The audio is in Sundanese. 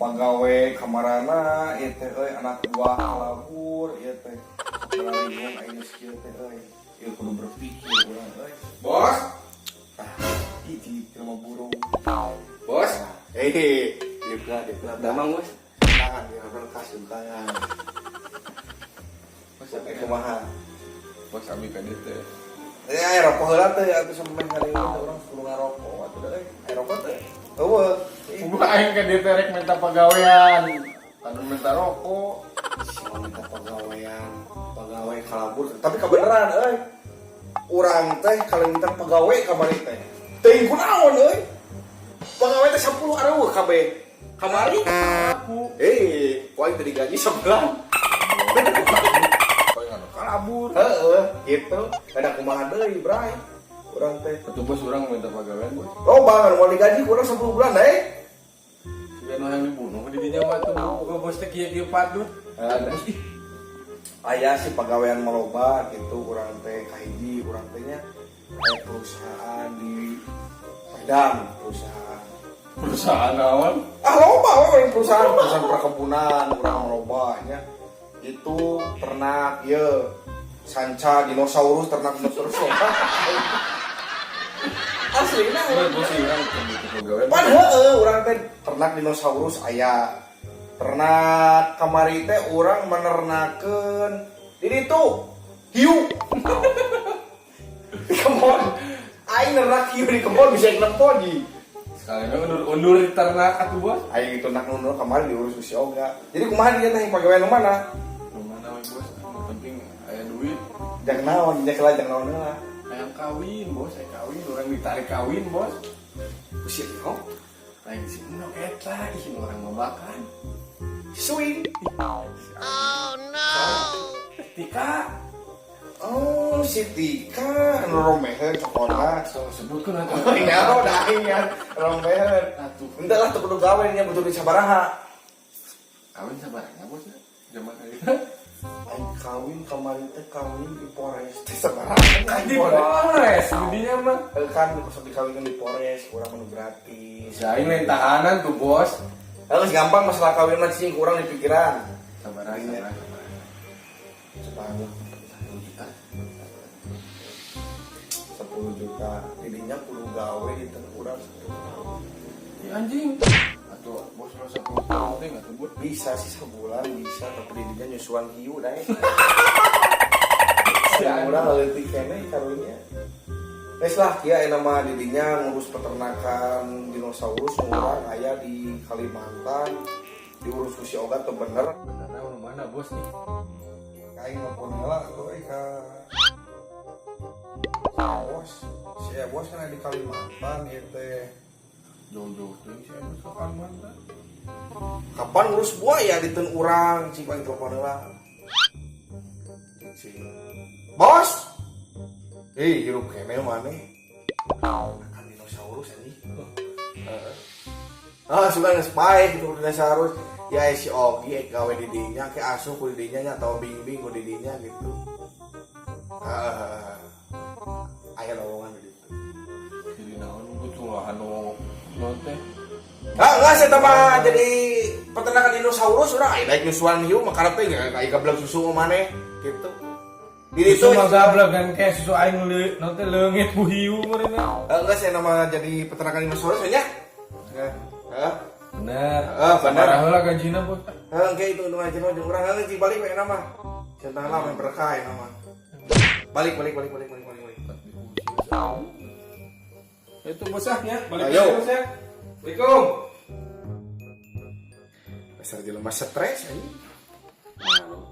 Pagawe kamarana ieu teh euy, anak buah kalabur ieu teh. Bingung aing geus kieu teh euy. Ieu kudu berpikir urang euy. Bos, Tah, hiji jelema burung. Bos. Eh, juga dia Damang, Bos. Tangan dia berkas tangan. Bos, Eh, kumaha? Bos, abi ka dieu teh. Eh, aya rokok heula teh atuh, sampe kali ini urang kudu ngarokok atuh euy. Aya rokok teh? Eueuh. Gua aing ka dieu teh rek minta pagawean. Anu minta rokok. Siapa minta pagawean, pegawai kalabur. Tapi kebenaran euy. Urang teh kalau minta pegawai kamari teh. Teuing kunaon euy? Pegawai teh 10 areueuh kabeh. Kamari Aku. eh, poin teh digaji sebulan. Poin anu kalabur. Heeh, gitu. Ada kumaha deui, Bray? Urang teh. Atuh, Bos, urang minta pagawean, Bos. Loba kan mau digaji kurang 10 bulan deh. Siga nu hayang dibunuh di dinya mah tuh boga bos teh kieu-kieu patut. Ada. Bos ih. Aya sih pagawean maloba gitu, urang teh kahiji urang teh nya aya perusahaan di Padang, perusahaan. Perusahaan naon? Ah, loba we urang perusahaan, perusahaan perkebunan urang loba nya. Itu ternak ye sanca dinosaurus, ternak dinosaurus loba. Aslina. Bos, bos, urang butuh pagawean. Pan heeh, urang teh ternak dinosaurus aya. Ternak kamari teh urang menernakeun di ditu hiu. Di kebon. Aing nernak hiu di kebon bisa nempo ji. Sekali mah undur-undur di ternak atuh, Bos. Aing itu nak undur kamari diurus ku si Oga. Jadi kumaha dia teh pagawean nu mana? Nu mana we, Bos? Anu penting aya duit. Jangan naon, jangan lah, jangan naon lah. Hayang kawin, Bos, hayang kawin, urang ditarik kawin, Bos. Ku si Eno. Lain si Eno eta, ih, urang mabakan. Swing. Oh no. Tika. Oh, si Tika anu romeheun cokona. So sebutkeun atuh. Oh, nyaho da aing ya romeheun. Atuh. Entah lah, teu kudu gawe nya, butuh di sabaraha. Kawin sabaraha, Bos, ya? Zaman ayeuna. Aing kawin kemarin teh kawin di Polres teh sabaraha? Di Polres, didinya mah. Eh, kan kosong dikawinkan di Polres, kurang menu gratis. Si aing lain tahanan tuh, Bos. Harus gampang masalah kawin mah cing kurang di pikiran. Sabaraha, Iya. sabaraha, sabaraha? Sabaraha? 1 juta. 10 juta. Didinya kudu gawe di tengah urang 10 tahun. Ya anjing. Atuh Bos lo 10 tahun teh atuh, Bos. Bisa sih sebulan bisa, tapi didinya nyusuan hiu dah. Si Urang leutik keneh karunya. Wes lah, kieu aya mah didinya ngurus peternakan dinosaurus urang aya di Kalimantan, diurus ku si Oga tuh bener. Benerna nu mana, Bos, nih? Aing nelpon heula atuh euy ka si bos. Si bos kan aya di Kalimantan ieu teh. Jauh-jauh teuing si Bos ke Kalimantan. Kapan ngurus buaya di teun urang, cik aing telepon heula. Cik. Bos. Eh, hirup keneh maneh. Kan dinosaurus anjing. Heeh. Ah, suka geus paeh gitu dinosaurus. Ya si Ogi ek gawe di dinya ke asuh ku di dinya nya atau bing-bing ku di dinya gitu. Heeh. Aya lowongan di ditu. Jadi naon butuh anu naon teh? Ah, enggak, saya mah jadi peternakan dinosaurus urang aya daek nyusuan hiu mah karep teh aya gablek susu maneh gitu. Di ditu. Susu mah gablek kan kayak susu aing le naon teh leungit ku hiu meureunna. Eh, enggak, saya nama jadi peternakan dinosaurus nya. Heeh. Bener. Heeh, bener. Sabaraha heula gajina, Bos? Heeh, engke itu untung aja jeung urang heuh cing balik we nama. Centang lah main berkah ya nama. Balik balik balik balik balik balik balik. Itu bos ah ya, balik Ayo. Bos ya. Assalamualaikum. Dasar jelema stres anjing. Nah,